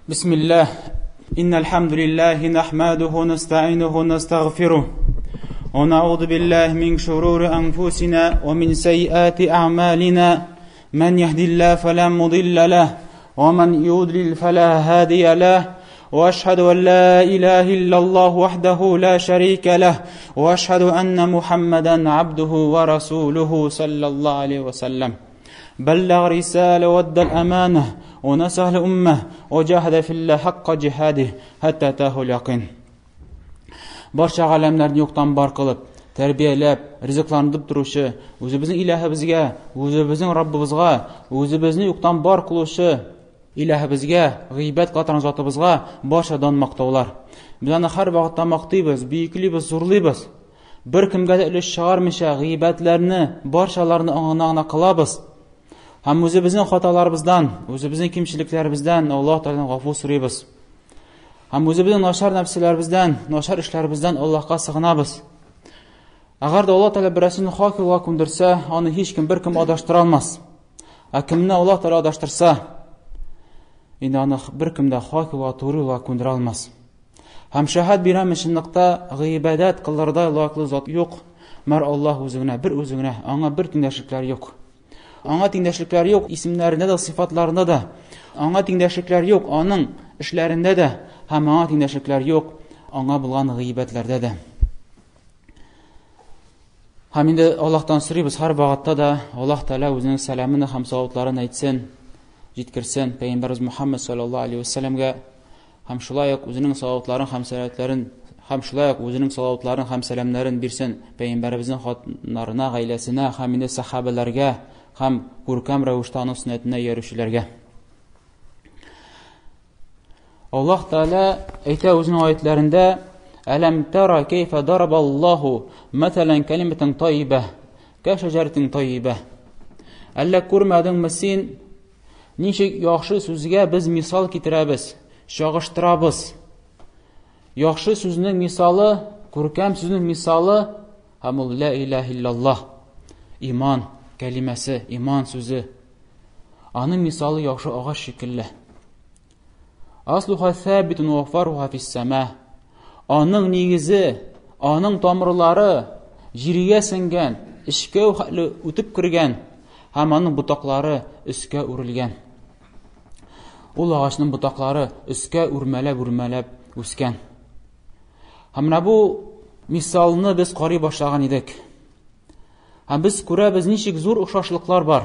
بسم الله إن الحمد لله نحمده ونستعينه ونستغفره ونعوذ بالله من شرور أنفسنا ومن سيئات أعمالنا من يهدي الله فلا مضل له ومن يضلل فلا هادي له واشهد ان لا اله الا الله وحده لا شريك له واشهد ان محمدا عبده ورسوله صلى الله عليه وسلم بلغ رسالة ودى الأمانة ونصح الأمة وجاهد في الله حق جهاده حتى أتاه اليقين. Барча галәмнәрне юктан бар кылып, тәрбияләп, ризыкландырып торучы, үзебезнең илаһыбызга, үзебезнең Раббыбызга, үзебезне юктан бар кылучы илаһыбызга, гыйбадәт кыла торган затыбызга барча дан мактаулар. Без аны һәр вакытта мактыйбыз, бөеклибез, зурлыйбыз. Бер кемгә дә өлеш чыгармыйча, гыйбадәтләрне, барчаларны аңына гына кылабыз. Һәм үзебезнең хаталарыбыздан, үзебезнең кимчелекләребездән Аллаһ Тәгаләдән гафу сорыйбыз. Һәм үзебезнең начар нәфселәребездән, начар эшләребездән Аллаһка сыгынабыз. Әгәр дә Аллаһ Тәгалә берәрсен хак юлга күндерсә, аны һичкем беркем адаштыра алмас. Ә кемне Аллаһ Тәгалә адаштырса, инде аны беркем дә хак юлга, туры юлга күндерә алмас. Һәм шәһәд бирәм, чынлыкта гыйбадәт кылырдай лаеклы зат юк. Мәр Аллаһ үзе генә, бер үзе генә, аңа бер тиңдәшлекләр юк. Аңа тиңдәшлекләр юк исемнәрендә дә, сыйфатларында да. Аңа тиңдәшлекләр юк аның эшләрендә дә һәм аңа тиңдәшлекләр юк аңа булган гыйбадәтләрдә дә. Һәм инде Аллаһтан сорыйбыз һәр вакытта да Аллаһ Тәгалә үзенең сәламен һәм салаватларын әйтсен, җиткерсен Пәйгамбәребез Мухаммад саллаллаһу алейхи ва сәлләмгә һәм шулай ук үзенең салаватларын һәм сәләтләрен һәм шулай ук үзенең салаватларын һәм сәламнәрен бирсен Пәйгамбәребезнең хатыннарына, гаиләсенә һәм инде сәхабәләргә һәм күркәм рәвештә аның сөннәтенә иярүчеләргә. Аллаһ Тәгалә әйтә үзенең аятләрендә: "Әләм тара кәйфә дарабаллаһу мәсәлән калиматан таййибә, ка шәҗәрәтин таййибә." Әллә күрмәдеңме син, ничек яхшы сүзгә без мисал китерәбез, чагыштырабыз? Яхшы сүзнең мисалы, күркәм сүзнең мисалы һәм ул ла илаһ иллаллаһ. Иман кәлимәсе, иман сүзе. Аның мисалы яхшы агач шикелле. Аслуха сабитун ва фаруха фис сама. Аның нигезе, аның тамырлары җиргә сеңгән, эчкә хәтле үтеп кергән һәм аның ботаклары өскә үрелгән. Ул агачның ботаклары өскә үрмәләп-үрмәләп үскән. Һәм менә бу мисалны без карый башлаган идек. Һәм без күрәбез, ничек зур охшашлыклар бар.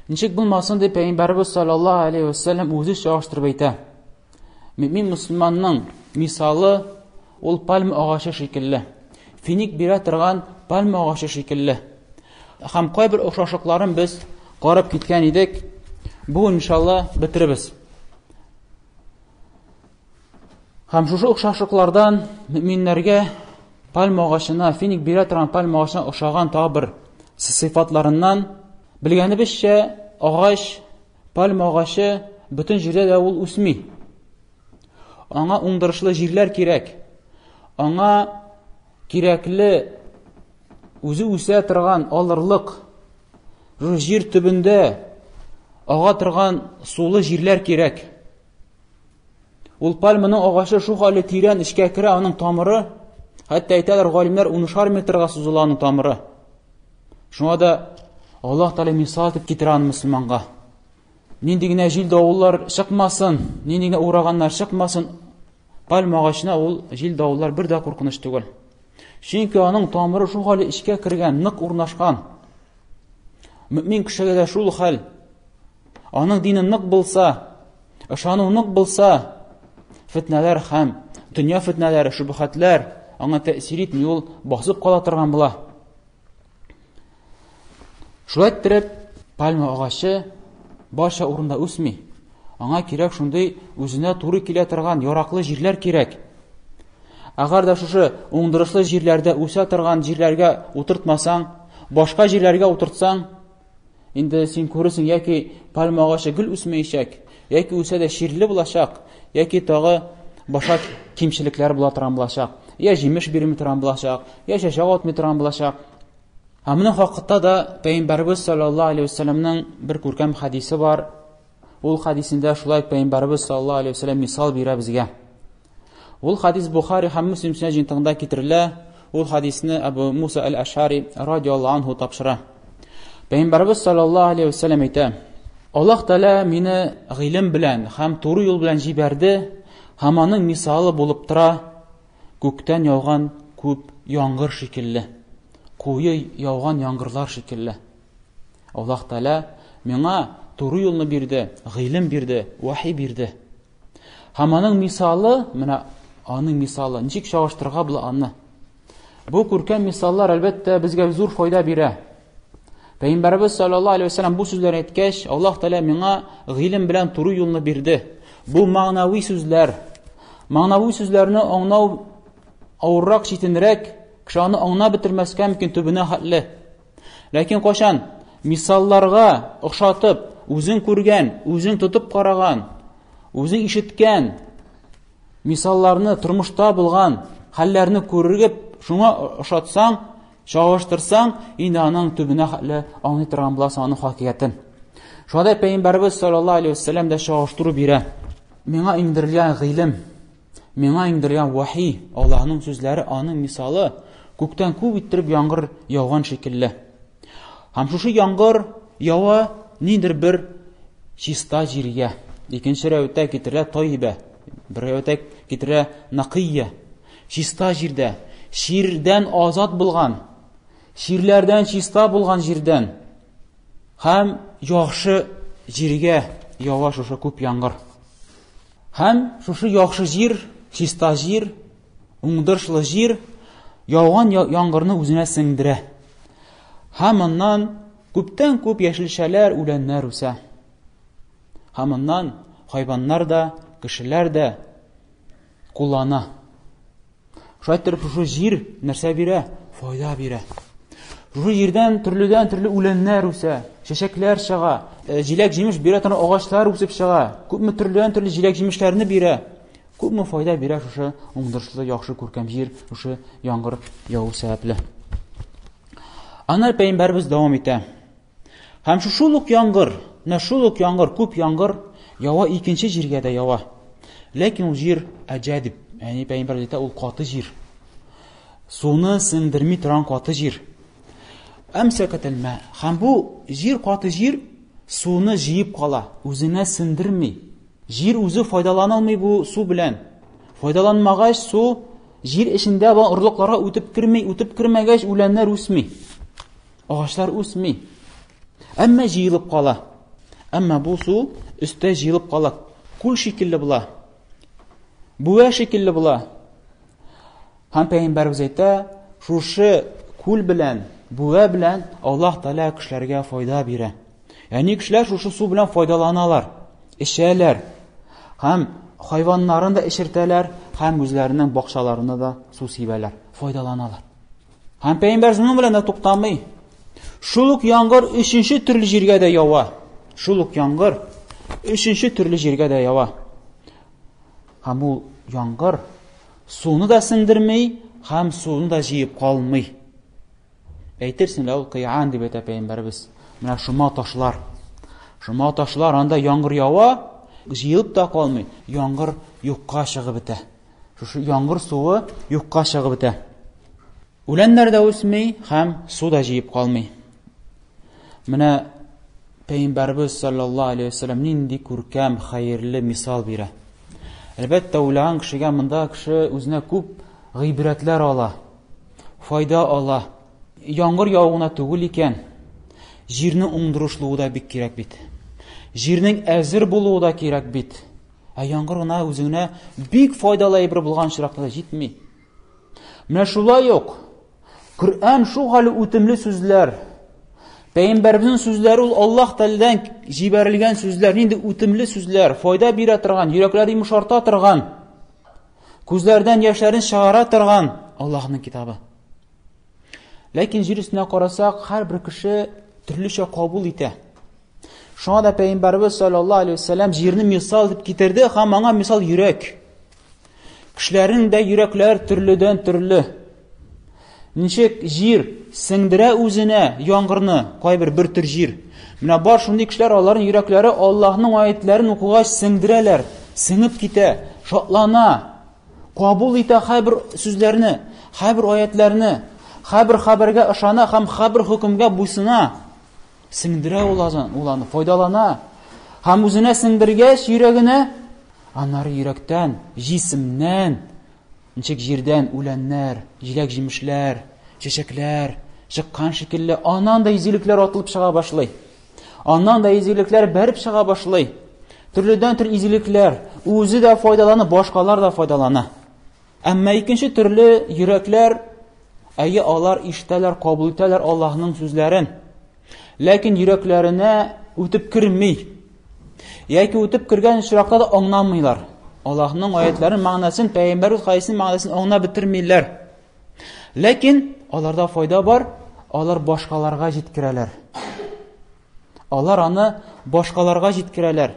Ничек булмасын дип Пәйгамбәрбез саллаллаһу алейхи ва саллям үзе чагыштырып әйтә. Мөмин мөселманның мисалы ул пальма агачы шикелле. Финик бирә торган пальма агачы шикелле. Һәм кайбер охшашлыкларын без карап киткән идек. Бу иншалла бетеребез. Һәм шушы охшашлыклардан мөминнәргә пальма агачына, финик бирә торган пальма агачына охшаган тагы бер сыйфатларыннан белгәнебезчә, агач, пальма агачы бөтен җирдә дә ул үсми. Аңа уңдырышлы җирләр кирәк. Аңа кирәкле үзе үсә торган алырлык шушы җир төбендә ага торган сулы җирләр кирәк. Ул пальманың агачы шул хәле тирән эчкә керә, аның тамыры, хәтта әйтәләр галимнәр, унышар метрга сузыла аның тамыры. Шуңа да Аллаһ Тәгалә мисал итеп китерә аны мөселманга. Нинди генә җил давыллар чыкмасын, нинди генә ураганнар чыкмасын, пальма агачына ул җил давыллар бер дә куркыныч түгел. Чөнки аның тамыры шул хәле эчкә кергән, нык урнашкан. Мөмин кешегә дә шул хәл. Аның дине нык булса, ышану нык булса, фитнәләр һәм дөнья фитнәләре, шөбһәтләр аңа тәэсир итми, ул басып кала торган була. Шулай иттереп, пальма агачы барча урында үсми. Аңа кирәк шундый үзенә туры килә торган яраклы җирләр кирәк. Әгәр дә шушы уңдырышлы җирләрдә үсә торган җирләргә утыртмасаң, башка җирләргә утыртсаң, инде син күрерсең, яки пальма агачы гел үсмәячәк, яки үсә дә чирле булачак, яки тагы башка кимчелекләр була торган булачак, я җимеш бирми торган булачак, я чәчәк атмый торган булачак. Ә моның хакында да Пәйгамбәрбез саллаллаһу алейһи вәсәлләмнең бер күркәм хәдисе бар. Ул хадисендә шулай Пәйгамбәребез саллаллаһу алейһи вәсәлләм мисал бирә безгә. Ул хадис Бухари һәм Муслим сөннәт җыентыгында китерелә. Ул хадисне Абу Муса әл-Ашари радиаллаһу анһу тапшыра. Пәйгамбәребез саллаллаһу алейһи вәсәлләм әйтә: Аллаһ Тәгалә мине гыйлем белән һәм туры юл белән җибәрде, һәм аның мисалы булып тора күктән яуган күп яңгыр шикелле, куе яуган яңгырлар шикелле. Аллаһ Тәгалә миңа туры юлны бирде, гыйлем бирде, вахи бирде. Һәм аның мисалы, менә аның мисалы, ничек чагыштырырга була аны? Бу күркәм мисаллар, әлбәттә, безгә зур файда бирә. Пәйгамбәребез саллаллаһу алейһи вәсәлләм бу сүзләрне әйткәч, Аллаһ Тәгалә миңа гыйлем белән туры юлны бирде. Бу мәгънәви сүзләр. Мәгънәви сүзләрне аңлау авыррак, читенрәк, кеше аны аңлап бетермәскә мөмкин төбенә хәтле. Ләкин кайчан мисалларга охшатып, үзең күргән, үзең тотып караган, үзең ишеткән мисалларны, тормышта булган хәлләрне күреп, шуңа ошатсаң, чагыштырсаң, инде аның төбенә хәтле аңлый торган буласың аның хакыйкатен. Шуңа да Пәйгамбәребез саллаллаһу алейһи вәсәлләм дә чагыштыру бирә. Миңа иңдерелгән гыйлем, миңа иңдерелгән вахи, Аллаһның сүзләре, аның мисалы күктән күп иттереп яңгыр яуган шикелле. Һәм шушы яңгыр ява ниндер бер чиста җиргә. Икенче рәвештә китерелә тайибә, бер рәвештә китерелә накия. Чиста җирдә, чирдән азат булган, чирләрдән чиста булган җирдән һәм яхшы җиргә ява шушы күп яңгыр. Һәм шушы яхшы җир, чиста җир, уңдырышлы җир яуган яңгырны үзенә сеңдерә. Һәм моннан күптән күп яшелчәләр, үләннәр үсә. Һәм моннан хайваннар да, кешеләр дә куллана. Шулай итеп шушы җир нәрсә бирә? Файда бирә. Шушы җирдән төрледән төрле үләннәр үсә, чәчәкләр чыга, э, җиләк-җимеш бирә торган агачлар үсеп чыга. Күпме төрледән төрле җиләк-җимешләрне бирә. Күпме файда бирә шушы уңдырышлы, яхшы күркәм җир, шушы яңгыр яву сәбәпле. Аннары пәйгамбәребез дәвам итә. Һәм шул ук яңгыр, менә шул ук яңгыр, күп яңгыр ява икенче җиргә дә ява. Ләкин ул җир әҗәдиб, ягъни пәйгамбәр әйтә, ул каты җир. Суны сеңдерми торган каты җир. Әмсәкәтәлмә. Һәм бу җир каты җир суны җыеп кала, үзенә сеңдерми. Җир үзе файдаланылмый бу су белән. Файдаланмагач, су җир эчендә булган орлыкларга үтеп керми, үтеп кермәгәч, үләннәр үсми. Агачлар үсми. Әмма җыелып кала. Әмма бу су өстә җыелып кала. Күл шикелле була. Бүә шикелле була. Һәм пәйгамбәребез әйтә, шушы күл белән, бүә белән Аллаһ Тәгалә кешеләргә файда бирә. Ягъни кешеләр шушы су белән файдаланалар, эчәләр. Һәм хайваннарын да эчертәләр, һәм үзләренең бакчаларына да су сибәләр, файдаланалар. Һәм пәйгамбәр шуның белән дә туктамый. Шул ук яңгыр өченче төрле җиргә дә ява. Шул ук яңгыр өченче төрле җиргә дә ява. Һәм ул яңгыр суны да сеңдерми, һәм суны да җыеп калмый. Әйтерсең лә ул кыян дип әйтә пәйгамбәребез. Менә шома ташлар. Шома ташлар анда яңгыр ява, җыелып та калмый. Яңгыр юкка чыгып бетә. Шушы яңгыр суы юкка чыгып бетә. Үләннәр дә үсми һәм су да җыеп калмый. Менә Пәйгамбәрбез саллаллаһу алейһи вәсәлләм нинди күркәм, хәерле мисал бирә. Әлбәттә, уйлаган кешегә монда кеше үзенә күп гыйбрәтләр ала, файда ала. Яңгыр яву гына түгел икән, җирнең уңдырышлуы да бик кирәк бит. Җирнең әзер булуы да кирәк бит. Ә яңгыр гына үзеңә бик файдалы әйбер булган очракта да җитми. Менә шулай ук Коръән шул хәле үтемле сүзләр. Пәйгамбәребезнең сүзләре ул Аллаһ Тәгаләдән җибәрелгән сүзләр, нинди үтемле сүзләр, файда бирә торган, йөрәкләрне йомшарта торган, күзләрдән яшьләрен чыгара торган Аллаһның китабы. Ләкин җир өстенә карасак, һәрбер кеше төрлечә кабул итә. Шуңа да Пәйгамбәребез саллаллаһу алейһи вәсәлләм җирне мисал дип китерде һәм аңа мисал йөрәк. Кешеләрнең дә йөрәкләр төрледән төрле. Ничек җир сеңдерә үзенә яңгырны, кайбер бер төр җир. Менә бар шундый кешеләр, аларның йөрәкләре Аллаһның аятларын укыгач сеңдерәләр, сеңеп китә, шатлана, кабул итә һәрбер сүзләрне, һәрбер аятларны, һәрбер хәбәргә ышана һәм һәрбер хөкемгә буйсына. Сеңдерә ул аны, ул аны файдалана. Һәм үзенә сеңдергәч йөрәгенә, аннары йөрәктән, җисемнән, ничек җирдән үләннәр, җиләк-җимешләр, чәчәкләр чыккан шикелле, аннан да изгелекләр атылып чыга башлый. Аннан да изгелекләр бәреп чыга башлый. Төрледән-төрле изгелекләр, үзе дә файдалана, башкалар да файдалана. Әмма икенче төрле йөрәкләр, әйе, алар ишетәләр, кабул итәләр Аллаһның сүзләрен. Ләкин йөрәкләренә үтеп керми. Яки үтеп кергән очракта да аңламыйлар. Аллаһның аятларын мәгънәсен, пәйгамбәрбез хәдисенең мәгънәсен аңлап бетермиләр. Ләкин аларда файда бар, алар башкаларга җиткерәләр. Алар аны башкаларга җиткерәләр.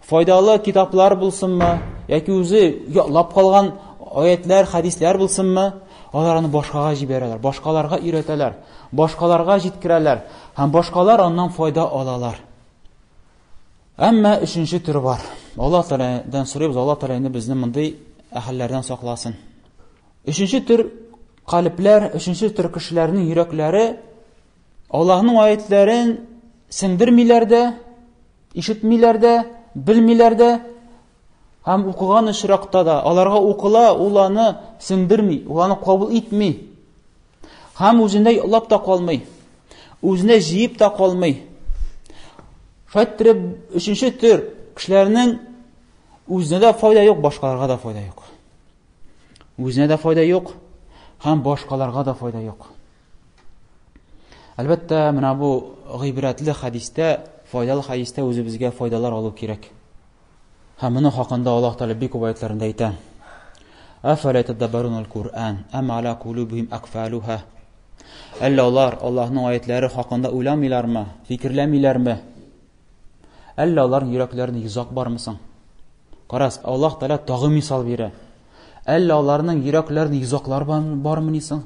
Файдалы китаплар булсынмы, яки үзе ятлап калган аятлар, хәдисләр булсынмы, алар аны башкага җибәрәләр, башкаларга өйрәтәләр, башкаларга җиткерәләр һәм башкалар аннан файда алалар. Әмма өченче төр бар. Аллаһ Тәгаләдән сорыйбыз, Аллаһ Тәгалә инде безне мондый әһелләрдән сакласын. Өченче төр калебләр, өченче төр кешеләрнең йөрәкләре Аллаһның аятларын сеңдермиләр дә, ишетмиләр дә, белмиләр дә һәм укыган очракта да аларга укыла, ул аны сеңдерми, ул аны кабул итми. Һәм үзендә йоклап та калмый. Үзенә җыеп та калмый. Шулай иттереп, өченче төр кешеләрнең үзенә дә файда юк, башкаларга да файда юк. Үзенә дә файда юк һәм башкаларга да файда юк. Әлбәттә, менә бу гыйбрәтле хәдистә, файдалы хәдистә үзебезгә файдалар алу кирәк. Һәм моның хакында Аллаһ Тәгалә бик күп аятларында әйтә. Афәлә тадаббарун аль-Куръан ам аля кулубихим акфалуха. Әллә алар Аллаһның аятлары хакында уйламыйлармы, фикерләмиләрме? Әллә аларның йөрәкләрендә йозак бармы соң? Карас, Аллаһ Тәгалә тагы мисал бирә. Әллә аларның йөрәкләрендә йозаклар бармыни соң?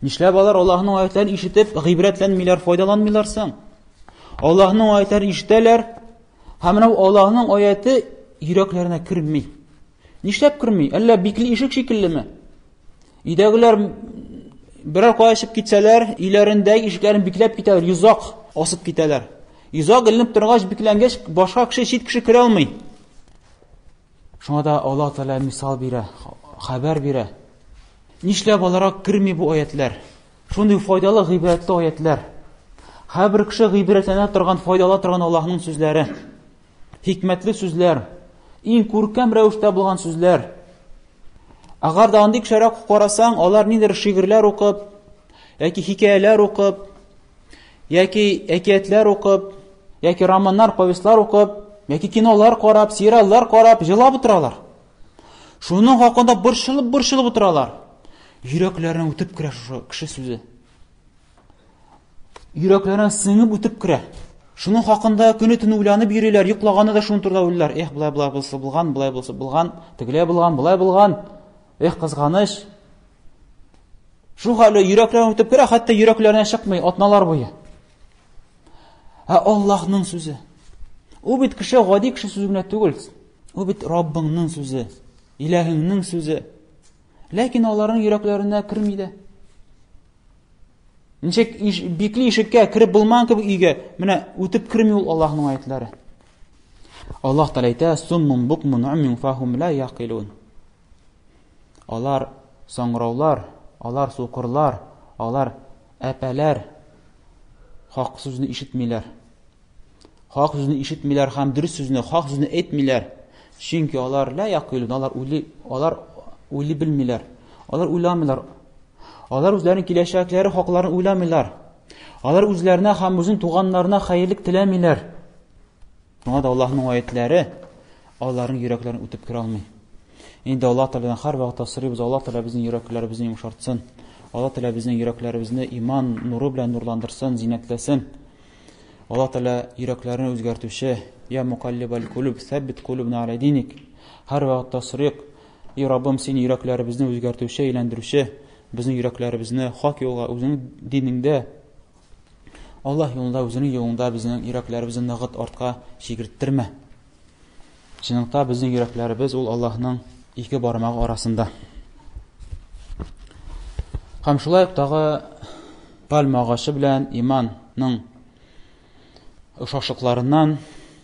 Нишләп алар Аллаһның аятларын ишетеп, гыйбрәтләнмиләр, файдаланмыйлар соң? Аллаһның аятларын ишетәләр, һәм менә Аллаһның аяты йөрәкләренә керми. Нишләп керми? Әллә бикле ишек шикеллеме? Өйдәгеләр берәр кая чыгып китсәләр, өйләрендә ишекләрен бикләп китәләр, йозак асып китәләр. Йозак эленеп торгач, бикләнгәч, башка кеше, чит кеше керә алмый. Шуңа да Аллаһ Тәгалә мисал бирә, хәбәр бирә. Нишләп аларга керми бу аятлар? Шундый файдалы, гыйбрәтле аятлар. Һәрбер кеше гыйбрәтләнә торган, файдала торган Аллаһның сүзләре. Хикмәтле сүзләр, иң күркәм рәвештә булган сүзләр. Әгәр дә андый кешеләргә карасаң, алар ниндидер шигырьләр укып, яки хикәяләр укып, яки әкиятләр укып, яки романнар, повестьлар укып, яки кинолар карап, сериаллар карап, җылап утыралар. Шуның хакында борчылып-борчылып утыралар. Йөрәкләренә үтеп керә шушы кеше сүзе. Йөрәкләренә сеңеп үтеп керә. Шуның хакында көне-төне уйланып йөриләр, йоклаганда да шуның турында уйлыйлар. Эх, болай болай булса булган, болай булса булган, тегеләй булган, болай булган. Эх, кызганыч. Шул хәле йөрәкләренә үтеп керә, хәтта йөрәкләренә чыкмый атналар буе. Ә Аллаһның сүзе. Ул бит кеше, гади кеше сүзе генә түгел. Ул бит Раббыңның сүзе, Иләһеңнең сүзе. Ләкин аларның йөрәкләренә керми дә. Ничек иш, бикле ишеккә кереп булмаган кебек өйгә, менә үтеп керми ул Аллаһның аятлары. Аллаһ Тәгалә әйтә, суммун букмун умюн фахум ла якилун. Алар саңгыраулар, алар сукырлар, алар әпәләр. Хак сүзне ишетмиләр. Хак сүзне ишетмиләр һәм дөрес сүзне, хак сүзне әйтмиләр. Чөнки алар ла якилун, алар уйлый, алар уйлый белмиләр. Алар уйламыйлар. Алар үзләренең киләчәкләре хакларын уйламыйлар. Алар үзләренә һәм үзенең туганнарына хәерлек теләмиләр. Шуңа да Аллаһның аятләре аларның йөрәкләрен үтеп керә алмый. Инде Аллаһ Тәгаләдән һәр вакытта сорыйбыз, Аллаһ Тәгалә безнең йөрәкләребезне йомшартсын. Аллаһ Тәгалә безнең йөрәкләребезне иман нуры белән нурландырсын, зиннәтләсен. Аллаһ Тәгалә йөрәкләрне үзгәртүче, Я мукаллибал кулуб, сәббит кулубна аля диник. Һәр вакытта сорыйк, И Раббым, син йөрәкләребезне үзгәртүче, әйләндерүче, безнең йөрәкләребезне хак юлга, үзеңнең динеңдә. Аллаһ юлында, үзенең юлында безнең йөрәкләребезне ныгыт, артка чигерттермә. Чынлыкта безнең йөрәкләребез ул Аллаһның ике бармагы арасында. Һәм шулай ук тагы пальма агачы белән иманның ошашлыкларыннан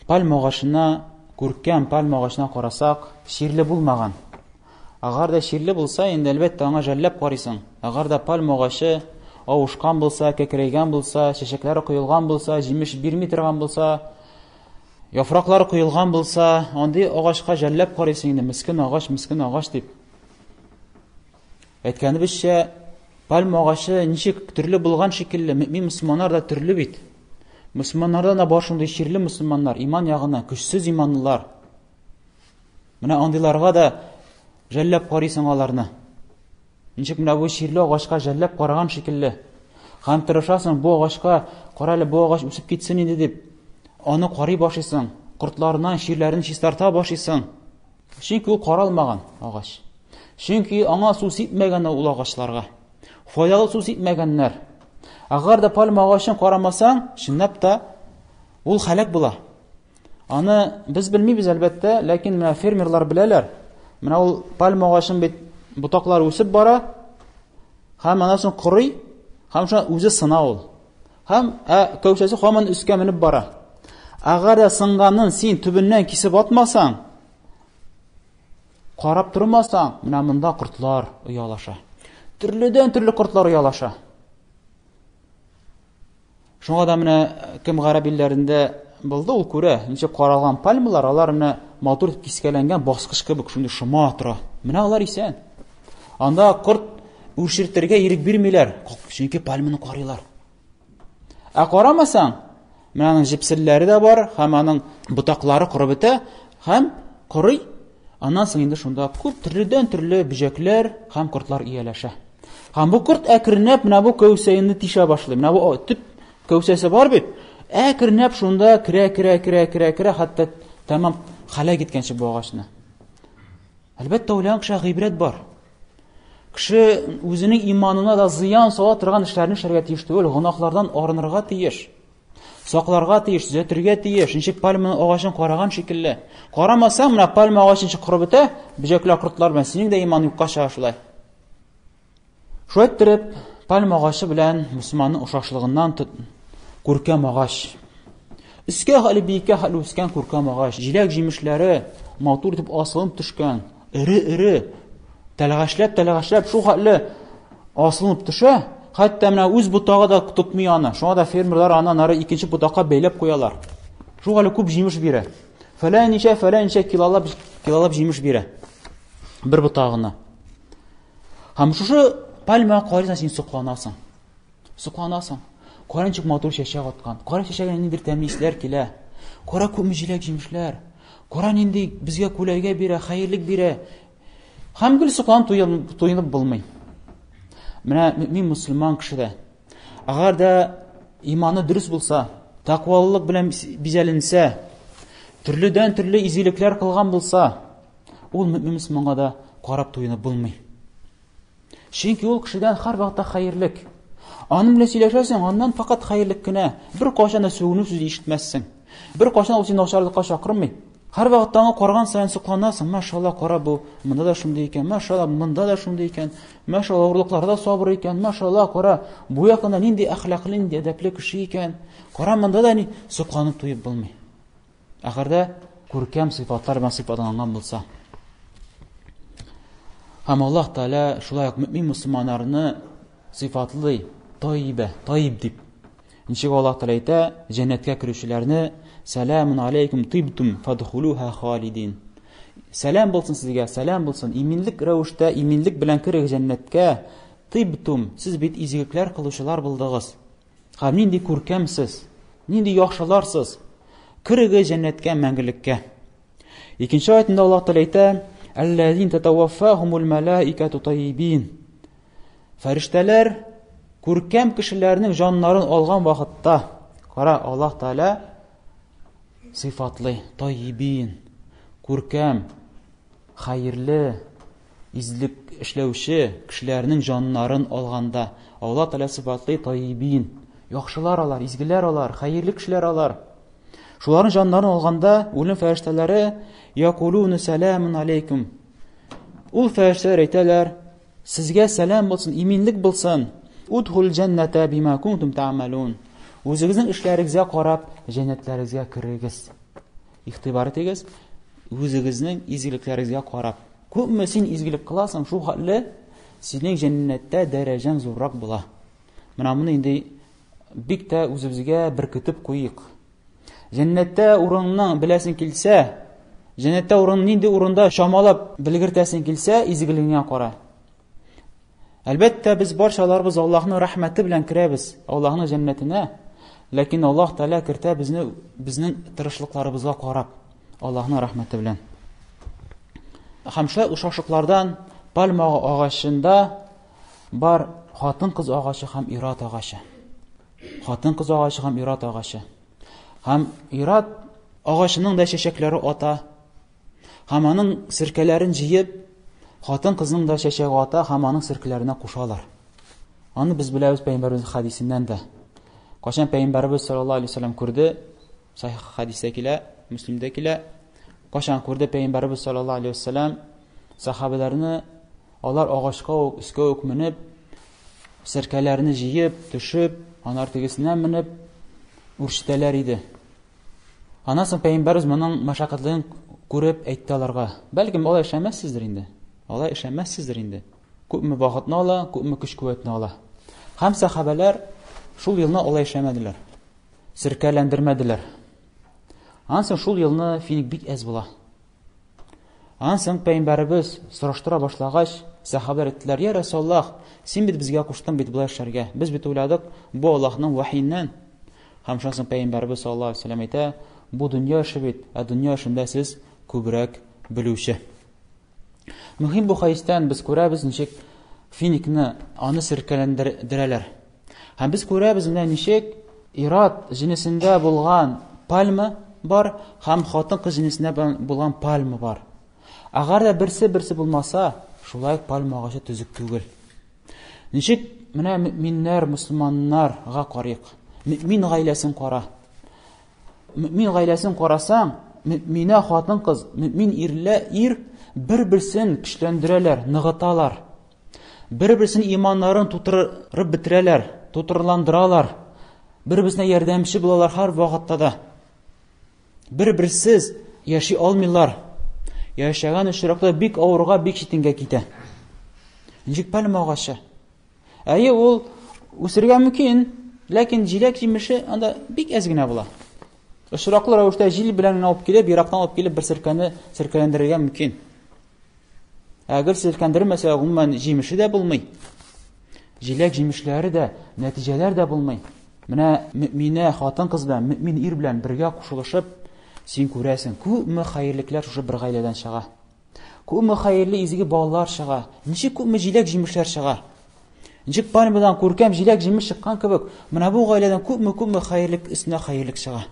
пальма агачына, күркәм пальма агачына карасак, чирле булмаган. Әгәр дә чирле булса, инде әлбәттә аңа жәлләп карыйсың. Әгәр дә пальма агачы авышкан булса, кәкрәйгән булса, чәчәкләре коелган булса, җимеш бирми торган булса, яфраклары коелган булса, андый агачка жәлләп карыйсың инде, мескен агач, мескен агач дип. Әйткәнебезчә, пальма агачы ничек төрле булган шикелле, мөмин мөселманнар да төрле бит. Мөселманнарда да бар шундый чирле мөселманнар, иман ягына көчсез иманлылар. Менә андыйларга да жәлләп карыйсың аларны. Ничек менә бу чирле агачка жәлләп караган шикелле. Һәм тырышасың бу агачка, кара әле бу агач үсеп китсен инде дип, аны карый башлыйсың, кортларыннан, чирләрен чистарта башлыйсың. Чөнки ул каралмаган агач. Чөнки аңа су сипмәгән ул агачларга. Файдалы су сипмәгәннәр. Әгәр дә пальма агачын карамасаң, чынлап та ул һәлак була. Аны без белмибез, әлбәттә, ләкин менә фермерлар беләләр. Менә ул пальма агачын бит ботаклары үсеп бара, һәм аннан соң корый, һәм шуна үзе сына ул. Һәм ә кәүсәсе һаман өскә менеп бара. Әгәр дә сынганын син төбеннән кисеп атмасаң, карап тормасаң, менә монда кортлар оялаша. Төрледән төрле кортлар оялаша. Шуңа да менә кем гарәп илләрендә булды, ул күрә, ничек каралган пальмалар, алар менә матур итеп кискәләнгән баскыч кебек шундый шома тора. Менә алар исән. Анда корт үрчертергә ирек бирмиләр, чөнки пальманы карыйлар. Ә карамасаң, менә аның җепселләре дә бар, һәм аның ботаклары корып бетә, һәм корый. Аннан соң инде шунда күп төрледән-төрле бөҗәкләр һәм кортлар ияләшә. Һәм бу корт әкренләп менә бу кәүсәне тишә башлый. Менә бу төп кәүсәсе бар бит. Әкренләп шунда керә, керә, керә, керә, керә, хәтта тәмам һәлак иткәнче бу агачны. Әлбәттә, уйлаган кешегә гыйбрәт бар. Кеше үзенең иманына да зыян сала торган эшләрне эшләргә тиеш түгел, гөнаһлардан арынырга тиеш. Сакларга тиеш, төзәтергә тиеш. Ничек пальма агачын караган шикелле. Карамасаң, менә пальма агачы ничек корып бетә, бөҗәкләр, кортлар белән синең дә иман юкка чыга шулай. Шулай иттереп, пальма агачы белән мөселманның охшашлыгыннан күркәм агач. Өскә хәле биеккә хәле үскән күркәм агач, җиләк җимешләре матур итеп асылынып төшкән, эре-эре, тәлгәшләп-тәлгәшләп шул хәтле асылынып төшә, хәтта менә үз ботагы да тотмый аны. Шуңа да фермерлар аны аннары икенче ботакка бәйләп куялар. Шул хәле күп җимеш бирә. Фәләничә, фәләничә килолап, килолап җимеш бирә. Бер ботагына. Һәм шушы пальма карыйсың, син сокланасың. Сокланасың. Кара ничек матур чәчәк аткан. Кара чәчәгенә ниндидер тәмле исләр килә. Кара күпме җиләк-җимешләр. Кара нинди безгә күләгә бирә, хәерлек бирә. Һәм гел сокланып туенып булмый. Менә мөмин мөселман кеше дә, әгәр дә иманы дөрес булса, тәкъвалылык белән бизәленсә, төрледән-төрле изгелекләр кылган булса, ул мөмин мөселманга да карап туенып булмый. Чөнки ул кешедән һәрвакытта хәерлек. Аның белән сөйләшәсең, аннан факат хәерлек кенә. Бер кайчан да сүгенү сүзе ишетмәссең. Бер кайчан ул сине начарлыкка чакырмый. Һәрвакытта аңа караган саен сокланасың. Машалла, кара бу, монда да шундый икән. Машалла, монда да шундый икән. Машалла, авырлыкларда сабыр икән. Машалла, кара, бу якында нинди әхлаклы, нинди әдәпле кеше икән. Кара, монда да ни сокланып туеп булмый. Әгәр дә күркәм сыйфатлар белән сыйфатланган булса. Һәм Аллаһ Тәгалә шулай ук мөмин мөселманнарны сыйфатлый, тайибә, таиб дип. Ничек Аллаһ Тәгалә әйтә, җәннәткә керүчеләрне сәламун алейкум тибтум фадхулуха халидин. Сәлам булсын сезгә, сәлам булсын. Иминлек рәвештә, иминлек белән керегез җәннәткә. Тибтум, сез бит изгелекләр кылучылар булдыгыз. Һәм нинди күркәм сез, нинди яхшылар сез. Керегез җәннәткә мәңгелеккә. Икенче аятында Аллаһ Тәгалә әйтә: "Әлләзин татаваффахумул малаикату тайибин." Фәрештәләр күркәм кешеләрнең җаннарын алган вакытта, кара, Аллаһ Тәгалә сыйфатлый, тайибин, күркәм, хәерле, излек эшләүче кешеләрнең җаннарын алганда, Аллаһ Тәгалә сыйфатлый тайибин. Яхшылар алар, изгеләр алар, хәерле кешеләр алар. Шуларның җаннарын алганда, үлем фәрештәләре якулуна сәламун алейкум. Ул фәрештәләр әйтәләр, сезгә сәлам булсын, иминлек булсын. Удхул җәннәтә бима кунтум та'малун. Үзегезнең эшләрегезгә карап, җәннәтләрегезгә керегез. Игътибар итегез, үзегезнең изгелекләрегезгә карап. Күпме син изгелек кыласың, шул хәтле синең җәннәттә дәрәҗәң зуррак була. Менә моны инде бик тә үзебезгә беркетеп куйыйк. Җәннәттә урынны беләсең килсә, җәннәттә урын нинди урында чамалап белгертәсең килсә, изгелегеңә кара. Әлбәттә, без барчаларыбыз Аллаһның рәхмәте белән керәбез, Аллаһның җәннәтенә. Ләкин Аллаһ Тәгалә кертә безне безнең тырышлыкларыбызга карап, Аллаһның рәхмәте белән. Һәм шулай ошашлыклардан пальма агачында бар хатын-кыз агачы һәм ират агачы. Хатын-кыз агачы һәм ират агачы. Һәм ират агачының да чәчәкләре ата. Һәм аның серкәләрен җыеп, хатын-кызның да чәчәге ата һәм аның серкәләренә кушалар. Аны без беләбез пәйгамбәребез хәдисеннән дә. Кайчан пәйгамбәребез саллаллаһу алейһи вәсәлләм күрде, сахих хәдистә килә, Мөслимдә килә. Кайчан күрде пәйгамбәребез саллаллаһу алейһи вәсәлләм сахабәләрне алар агачка ук, өскә үк менеп, серкәләрне җыеп, төшеп, анар тегесенә менеп үрчетәләр иде. Аннан соң пәйгамбәребез моның мәшәкатьлеген күреп әйтте аларга. Бәлкем алай эшләмәссездер инде. Алай эшләмәссездер инде. Күпме вакытны ала, күпме көч-куәтне ала. Һәм сәхабәләр шул елны алай эшләмәделәр. Серкәләндермәделәр. Аннан соң шул елны финик бик әз була. Аннан соң пәйгамбәребез сораштыра башлагач, сәхабәләр әйттеләр, "Я Расуллаһ, син бит безгә куштың бит болай эшләргә. Без бит уйладык, бу Аллаһның вәхиеннән." Һәм шуннан соң пәйгамбәребез саллаллаһу алейһи вәсәлләм әйтә, "Бу дөнья эше бит, ә дөнья эшендә сез күбрәк белүче." Мөһим бу хәдистән без күрәбез, ничек финикны аны серкәләндерәләр. Һәм без күрәбез менә ничек ират җенесендә булган пальма бар һәм хатын-кыз җенесендә булган пальма бар. Әгәр дә берсе-берсе булмаса, шулай ук пальма агачы төзек түгел. Ничек менә мөэминнәр, мөселманнарга карыйк. Мөэмин гаиләсен кара. Мөэмин гаиләсен карасаң, мөэминә хатын-кыз, мөэмин ирлә ир бер-берсен көчләндерәләр, ныгыталар. Бер-берсен иманнарын тутырып бетерәләр, тутырландыралар. Бер-берсенә ярдәмче булалар һәр вакытта да. Бер-берсез яши алмыйлар. Яшәгән очракта бик авырга, бик читенгә китә. Ничек пальма агачы? Әйе, ул үсергә мөмкин, ләкин җиләк җимеше анда бик әз генә була. Очраклы рәвештә җил белән генә алып килеп, ерактан алып килеп бер серкәне серкәләндерергә мөмкин. Әгәр селкәндермәсә, гомумән җимеше дә булмый. Җиләк җимешләре дә, нәтиҗәләр дә булмый. Менә мөминә хатын-кыз белән, мөмин ир белән бергә кушылышып, син күрәсең, күпме хәерлекләр шушы бер гаиләдән чыга. Күпме хәерле изге балалар чыга, ничек күпме җиләк җимешләр чыга. Ничек пальмадан күркәм җиләк җимеш чыккан кебек, менә бу гаиләдән күпме-күпме хәерлек өстенә хәерлек чыга.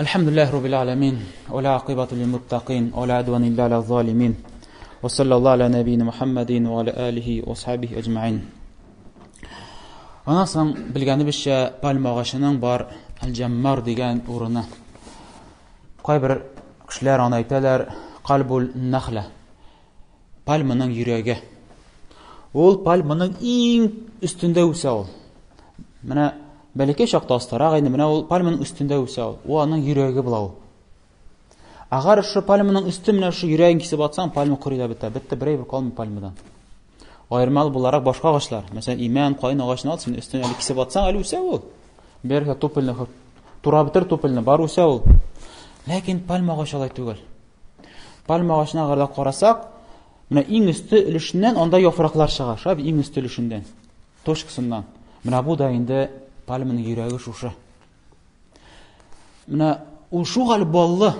الحمد لله رب العالمين ولا عقبة للمتقين ولا عدوان إلا على الظالمين وصلى الله على نبينا محمد وعلى آله وصحبه أجمعين Аннан соң белгәнебезчә пальма агачының бар Әл-Җаммар дигән урыны. Кайбер кешеләр аны әйтәләр кальбул нахла. Пальманың йөрәге. Ул пальманың иң өстендә үсә ул. Менә бәләкәй чакта астарак инде, менә ул пальманың өстендә үсә ул. Ул аның йөрәге була ул. Әгәр шушы пальманың өсте менә шушы йөрәген кисеп атсаң, пальма корый да бетә. Бетте, бер әйбер калмый пальмадан. Аермалы буларак башка агачлар, мәсәлән, имән, каен агачын ал, син өстен әле кисеп атсаң, әле үсә ул. Бер тупельне тура бетер тупельне, бар үсә ул. Ләкин пальма агачы алай түгел. Пальма агачына әгәр дә карасак, менә иң өсте өлешеннән анда яфраклар чыга, шулай иң өсте өлешеннән, точкасыннан. Менә бу да инде пальманың йөрәге шушы. Менә ул шугал баллы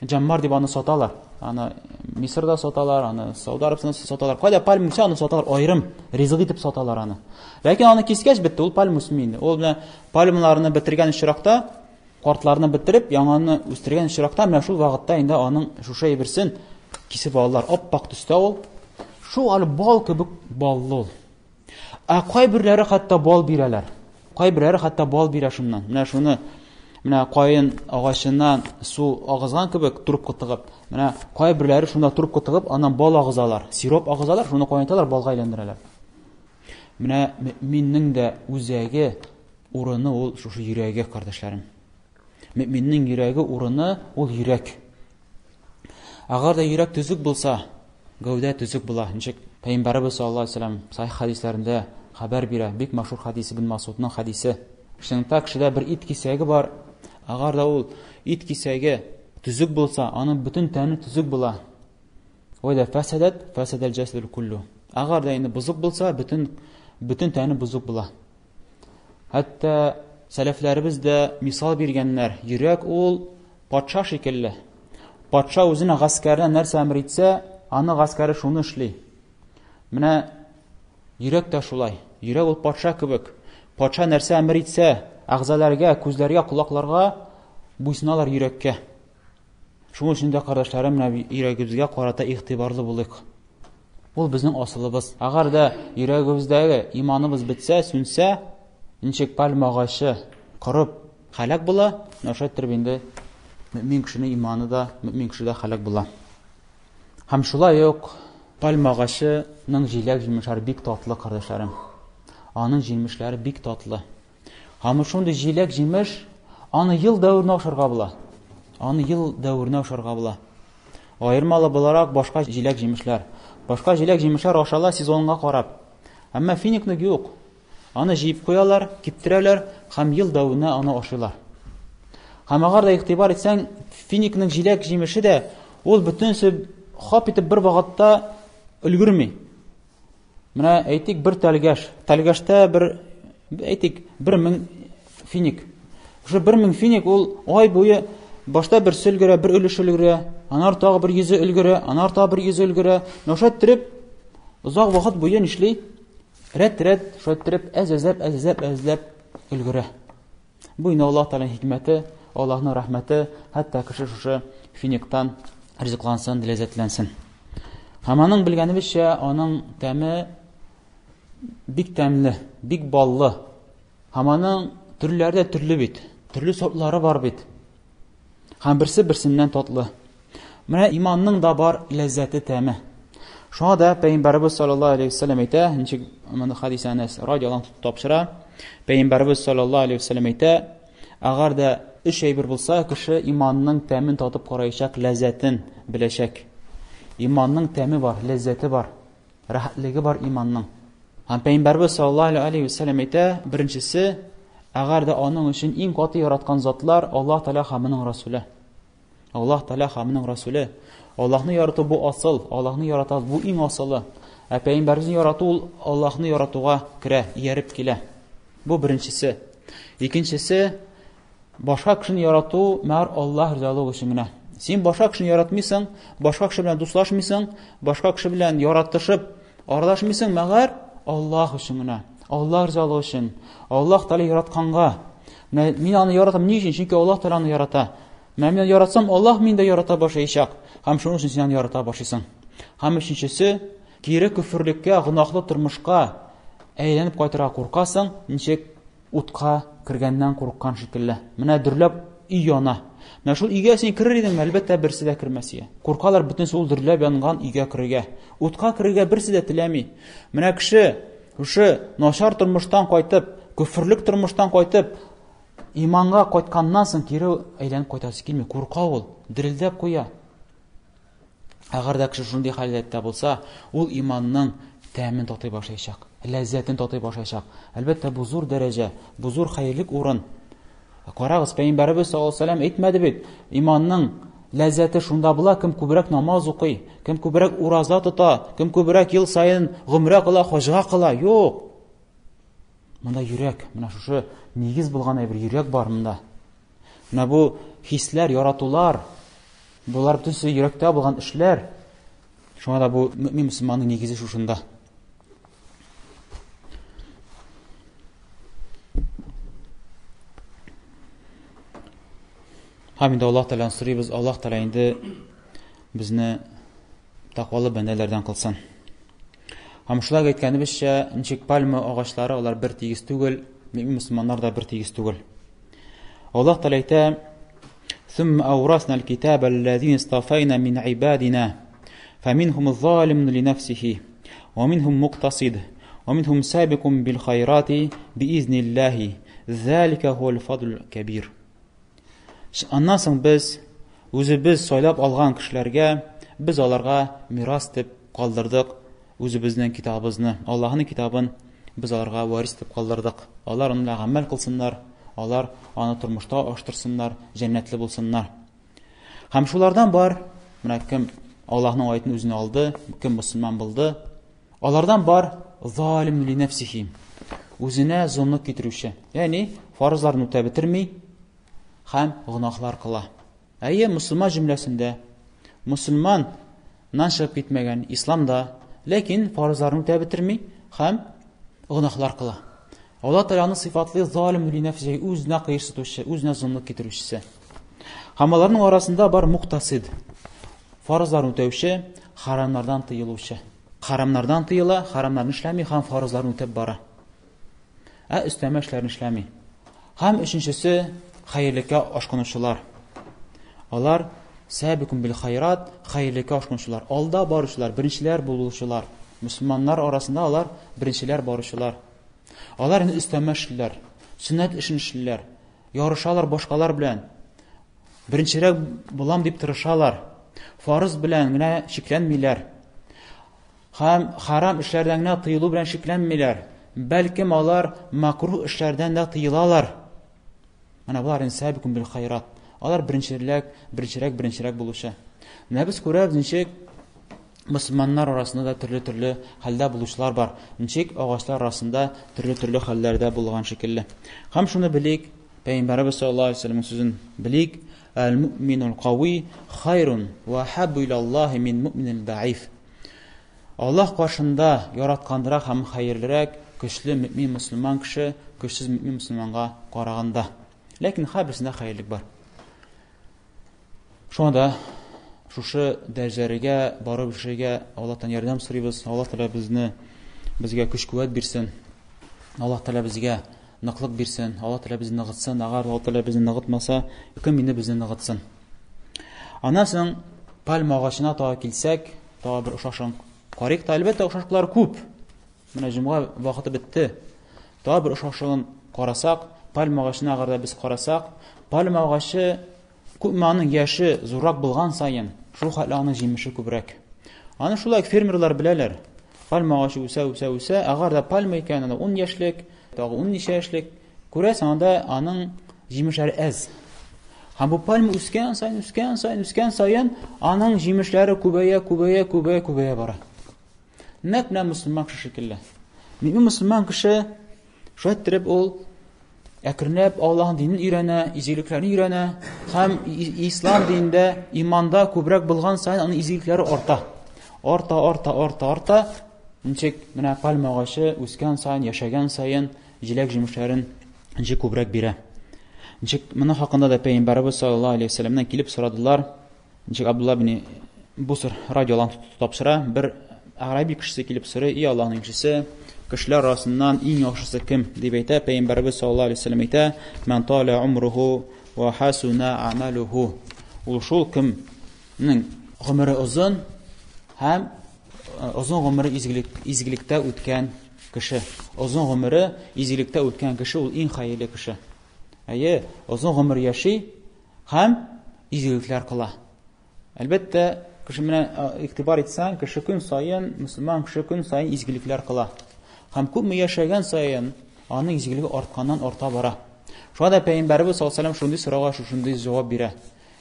җаммар дип аны саталар. Аны Мисырда саталар, аны Сауд Арабстанда саталар. Кайда пальма үсә, аны саталар аерым, ризык итеп саталар аны. Ләкин аны кискәч бетте, ул пальма үсми инде. Ул менә пальмаларны бетергән очракта Картларны бетереп, яңаны үстергән очракта, менә шул вакытта инде аның шушы әйберсен кисеп алалар. Аппак төстә ул. Шул әле бал кебек баллы ул. Ә кайберләре хәтта бал бирәләр. Кайберләре хәтта бал бирә шуннан. Менә шуны менә каен агачыннан су агызган кебек трубка тыгып, менә кайберләре шунда трубка тыгып, аннан бал агызалар. Сироп агызалар, шуны кайнаталар, балга әйләндерәләр. Менә мөэминнең дә үзәге, урыны ул шушы йөрәге, кардәшләрем. Мөэминнең йөрәге урыны ул йөрәк. Әгәр дә йөрәк төзек булса, гәүдә төзек була. Ничек Пәйгамбәребез саллаллаһу алейһи вәсәлләм сахих хәдисләрендә хәбәр бирә, бик мәшһүр хәдис Ибн Масудның хәдисе. Чынлыкта кешедә бер ит кисәге бар. Әгәр дә ул ит кисәге төзек булса, аның бөтен тәне төзек була. Вә дә фәсәдәт, фәсәдәл җәсәдул куллу. Әгәр дә инде бозык булса, бөтен бөтен тәне бозык була. Хәтта сәләфләребез дә мисал биргәннәр. Йөрәк ул патша шикелле. Патша үзенең гаскәренә нәрсә әмер итсә, аны гаскәре шуны эшли. Менә йөрәк тә шулай. Йөрәк ул патша кебек. Патша нәрсә әмер итсә, әгъзаларга, күзләргә, колакларга буйсыналар йөрәккә. Шуның өчен дә, кардәшләрем, менә йөрәгебезгә карата игътибарлы булыйк. Ул безнең асылыбыз. Әгәр дә йөрәгебездәге иманыбыз бетсә, сүнсә, ничек пальма агачы корып һәлак була, менә шулай иттереп инде мөмин кешенең иманы да, мөмин кеше дә һәлак була. Һәм шулай ук пальма агачының җиләк җимешләре бик татлы, кардәшләрем. Аның җимешләре бик татлы. Һәм шундый җиләк-җимеш, аны ел дәверенә ашарга була. Аны ел дәверенә ашарга була. Аермалы буларак башка җиләк-җимешләр. Башка җиләк-җимешләр ашала сезонга карап. Әмма финикны юк. Аны җыеп куялар, киптерәләр һәм ел дәверенә аны ашыйлар. Һәм әгәр дә игътибар итсәң, финикның җиләк-җимеше дә ул бөтенесе хап итеп бер вакытта өлгерми. Менә әйтик бер тәлгәш. Тәлгәштә бер әйтик 1000 финик. Шушы 1000 финик ул ай буе башта бер өлгерә, бер өлеш өлгерә, анар тагы бер йөзе өлгерә, анар тагы бер йөзе өлгерә. Менә шулай иттереп озак вакыт буе нишли? Рәт-рәт шулай иттереп әз-әзләп, әз-әзләп, әз-әзләп өлгерә. Бу инде Аллаһ Тәгаләнең хикмәте, Аллаһның рәхмәте, хәтта кеше шушы финиктан ризыклансын, ләззәтләнсен. Һәм аның белгәнебезчә, аның тәме бик тәмле, бик баллы. Һәм аның төрләре дә төрле бит. Төрле сортлары бар бит. Һәм берсе берсеннән татлы. Менә иманның да бар ләззәте, тәме. Шуңа да Пәйгамбәребез саллаллаһу алейхи вәсәлләм әйтә, ничек моны хадис Әнәс радиаллаһу анһу тапшыра. Пәйгамбәребез саллаллаһу алейхи вәсәлләм әйтә, әгәр дә өч әйбер булса, кеше иманның тәмен татып караячак, ләззәтен беләчәк. Иманның тәме бар, ләззәте бар, рәхәтлеге бар иманның. Һәм Пәйгамбәребез саллаллаһу алейхи вәсәлләм әйтә, беренчесе, әгәр дә аның өчен иң каты яраткан затлар Аллаһ Тәгалә һәм аның Расуле. Аллаһ Тәгалә һәм аның Расуле. Аллаһны ярату бу асыл, Аллаһны яратабыз, бу иң асылы. Ә пәйгамбәребезне ярату ул Аллаһны яратуга керә, ияреп килә. Бу беренчесе. Икенчесе, башка кешене ярату мәгәр Аллаһ ризалыгы өчен генә. Син башка кешене яратмыйсың, башка кеше белән дуслашмыйсың, башка кеше белән яратышып аралашмыйсың, мәгәр Аллаһ өчен генә. Аллаһ ризалыгы өчен. Аллаһ Тәгалә яратканга. Менә мин аны яратам ни өчен? Чөнки Аллаһ Тәгалә аны ярата. Менә мин яратсам, Аллаһ мине дә ярата башлаячак. Һәм шуның өчен син аны ярата башлыйсың. Һәм өченчесе, кире көферлеккә, гөнаһлы тормышка әйләнеп кайтырга куркасың, ничек утка кергәннән курыккан шикелле. Менә дөрләп өй яна. Менә шул өйгә син керер идеңме? Әлбәттә, берсе дә кермәс иде. Куркалар бөтенесе ул дөрләп янган өйгә керергә. Утка керергә берсе дә теләми. Менә кеше шушы начар тормыштан кайтып, көферлек тормыштан кайтып, Иманга кайтканнан соң кире әйләнеп кайтасы килми, курка ул, дерелдәп куя. Әгәр дә кеше шундый халәттә булса, ул иманның тәмен татый башлаячак, ләззәтен татый башлаячак. Әлбәттә, бу зур дәрәҗә, бу зур хәерлек урын. Карагыз, Пәйгамбәребез саллаллаһу алейһи вәсәлләм әйтмәде бит, иманның ләззәте шунда була, кем күбрәк намаз укый, кем күбрәк ураза тота, кем күбрәк ел саен гомрә кыла, хаҗга кыла. Юк. Монда йөрәк, менә шушы нигез булган әйбер йөрәк бар монда. Менә бу хисләр, яратулар, болар бөтенесе йөрәктә булган эшләр. Шуңа да бу мөмин мөселманның нигезе шушында. Һәм инде Аллаһ Тәгаләдән сорыйбыз, Аллаһ Тәгалә инде безне тәкъвалы бәндәләрдән кылсын. Һәм шулай әйткәнебезчә, ничек пальма агачлары алар бер тигез түгел, мөмин мөселманнар да бер тигез түгел. Аллаһ Тәгалә әйтә: "Сумма аурасна аль-китаба аллазина истафайна мин ибадина, фаминхум залимун ли нафсихи, ва минхум муктасид, ва минхум сабикун бил хайрати биизниллахи, залика хуал фадлул кабир." Аннан соң без үзебез сайлап алган кешеләргә без аларга мирас дип калдырдык үзебезнең китабыбызны, Аллаһның китабын без аларга варис дип калдырдык. Алар аны гамәл кылсыннар, алар аны тормышта аштырсыннар, җәннәтле булсыннар. Һәм шулардан бар, менә кем Аллаһның аятын үзенә алды, кем мөселман булды, алардан бар залим ли нәфсихи, үзенә золымлык китерүче. Ягъни фарызларны үтәп бетерми һәм гөнаһлар кыла. Әйе, мөселман җөмләсендә мөселманнан чыгып китмәгән исламда, ләкин фарызларны үтәп бетерми һәм гөнаһлар кыла. Алла Тәгалә аны сыйфатлый залим ли нәфсихи, үзенә кыерсытучы, үзенә золымлык китерүчесе. Һәм аларның арасында бар муктасид, фарызларны үтәүче, харамнардан тыелучы. Харамнардан тыела, харамнарны эшләми һәм фарызларны үтәп бара. Ә өстәмә эшләрне эшләми. Һәм өченчесе хәерлеккә ашкынучылар. Алар сәбикун бил хайрат, хәерлеккә ашкынучылар, алда баручылар, беренчеләр булучылар. Мөселманнар арасында алар беренчеләр баручылар. Алар инде өстәмә эшлиләр, сөннәт эшен эшлиләр, ярышалар башкалар белән. Беренчерәк булам дип тырышалар. Фарыз белән генә чикләнмиләр. Һәм харам эшләрдән генә тыелу белән чикләнмиләр. Бәлкем алар макруh эшләрдән дә тыелалар. Менә болар инде сәбикун бил хайрат. Алар беренчерәк, беренчерәк, беренчерәк булучы. Менә без күрәбез ничек мөселманнар арасында да төрле-төрле хәлдә булучылар бар. Ничек агачлар арасында төрле-төрле хәлләрдә булган шикелле. Һәм шуны белик, Пәйгамбәребез саллаллаһу алейһи вәсәлләмнең сүзен белик, Әл-муъминул кави хайрун ва хаббу илаллаһи мин муъминил даиф. Аллаһ каршында яратканрак һәм хәерлерәк көчле мөмин мөселман кеше көчсез мөмин мөселманга караганда. Ләкин һәрберсендә хәерлек бар. Шуңа да шушы дәрәҗәләргә барып ирешергә Аллаһтан ярдәм сорыйбыз. Аллаһ Тәгалә безне безгә көч-куәт бирсен. Аллаһ Тәгалә безгә ныклык бирсен. Аллаһ Тәгалә безне ныгытсын. Әгәр Аллаһ Тәгалә безне ныгытмаса, кем инде безне ныгытсын? Аннан соң пальма агачына тагы килсәк, тагы бер охшашын карыйк та, әлбәттә, охшашлыклар күп. Менә җомга вакыты бетте. Тагы бер охшашлыгын карасак, пальма агачына әгәр дә без карасак, пальма агачы күпме аның яше зуррак булган саен, шул хәтле аның җимеше күбрәк. Аны шулай фермерлар беләләр. Пальма агачы үсә, үсә, үсә, әгәр дә пальма икән, анда 10 яшьлек, тагы 10 ничә яшьлек, күрәсең, анда аның җимешләре әз. Һәм бу пальма үскән саен, үскән саен, үскән саен, аның җимешләре күбәя, күбәя, күбәя, күбәя бара. Нәкъ менә мөселман кеше шикелле. Мөмин мөселман кеше шулай иттереп ул әкренләп Аллаһның динен өйрәнә, изгелекләрне өйрәнә һәм ислам динендә иманда күбрәк булган саен аның изгелекләре арта. Арта, арта, арта, арта. Ничек менә пальма агачы үскән саен, яшәгән саен җиләк җимешләрен ничек күбрәк бирә. Ничек моның хакында да Пәйгамбәребез саллаллаһу алейһи вәсәлләмнән килеп сорадылар. Ничек Абдулла бин Буср радиолан тапшыра, бер араби кешесе килеп сорый, "И Аллаһның илчесе, кешеләр арасыннан иң яхшысы кем?" дип әйтә. Пәйгамбәребез саллаллаһу алейһи вәсәлләм әйтә, "Ман таля умруху ва хасуна амалуху." Ул шул кемнең гомере озын һәм озын гомере изгелек, изгелектә үткән кеше. Озын гомере изгелектә үткән кеше ул иң хәерле кеше. Әйе, озын гомер яши һәм изгелекләр кыла. Әлбәттә, кеше менә игътибар итсәң, кеше көн саен, мөселман кеше көн саен изгелекләр кыла. Һәм күпме яшәгән саен аның изгелеге артканнан арта бара. Шуңа да Пәйгамбәребез саллаллаһу алейһи шундый сорауга шушындый җавап бирә.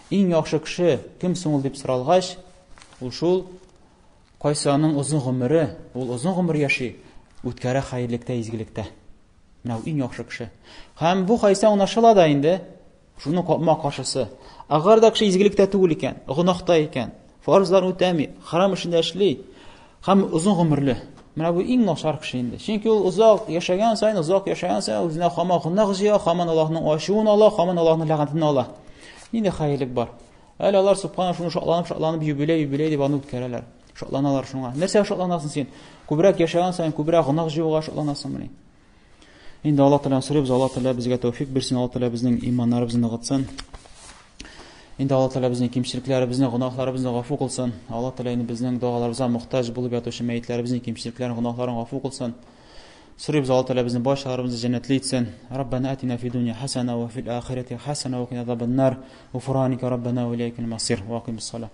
Иң яхшы кеше кем соң ул дип соралгач, ул шул кайсы аның озын гомере, ул озын гомер яши, үткәрә хәерлектә, изгелектә. Менә ул иң яхшы кеше. Һәм бу хәдистә аңлашыла да инде, шуның капма каршысы. Әгәр дә кеше изгелектә түгел икән, гөнаһта икән, фарызларын үтәми, харам эшендә эшли һәм озын гомерле. Менә бу иң начар кеше инде. Чөнки ул озак яшәгән саен, озак яшәгән саен үзенә һаман гөнаһ җыя, һаман Аллаһның ачуын ала, һаман Аллаһның ләгънәтен ала. Нинди хәерлек бар? Әле алар субхана шуны шатланып, шатланып юбилей, юбилей дип аны үткәрәләр. Шатланалар шуңа. Нәрсәгә шатланасың син? Күбрәк яшәгән саен күбрәк гөнаһ җыюга шатланасыңмыни? Инде Аллаһ Тәгаләдән сорыйбыз, Аллаһ Тәгалә безгә тәүфик бирсен, Аллаһ Тәгалә безнең иманнарыбызны ныгытсын. Инде Аллаһ Тәгалә безнең кимчелекләребезне, гөнаһларыбызны гафу кылсын. Аллаһ Тәгалә инде безнең догаларыбызга мохтаҗ булып ятучы мәетләребезнең кимчелекләрен, гөнаһларын гафу кылсын. Сорыйбыз, Аллаһ Тәгалә безнең барчаларыбызны җәннәтле итсен. Раббана атина фид дунья хасана ва фил ахирати хасана ва кина азабан нар. Гуфраника раббана ва иләйкәл масир. Ва акимис салам.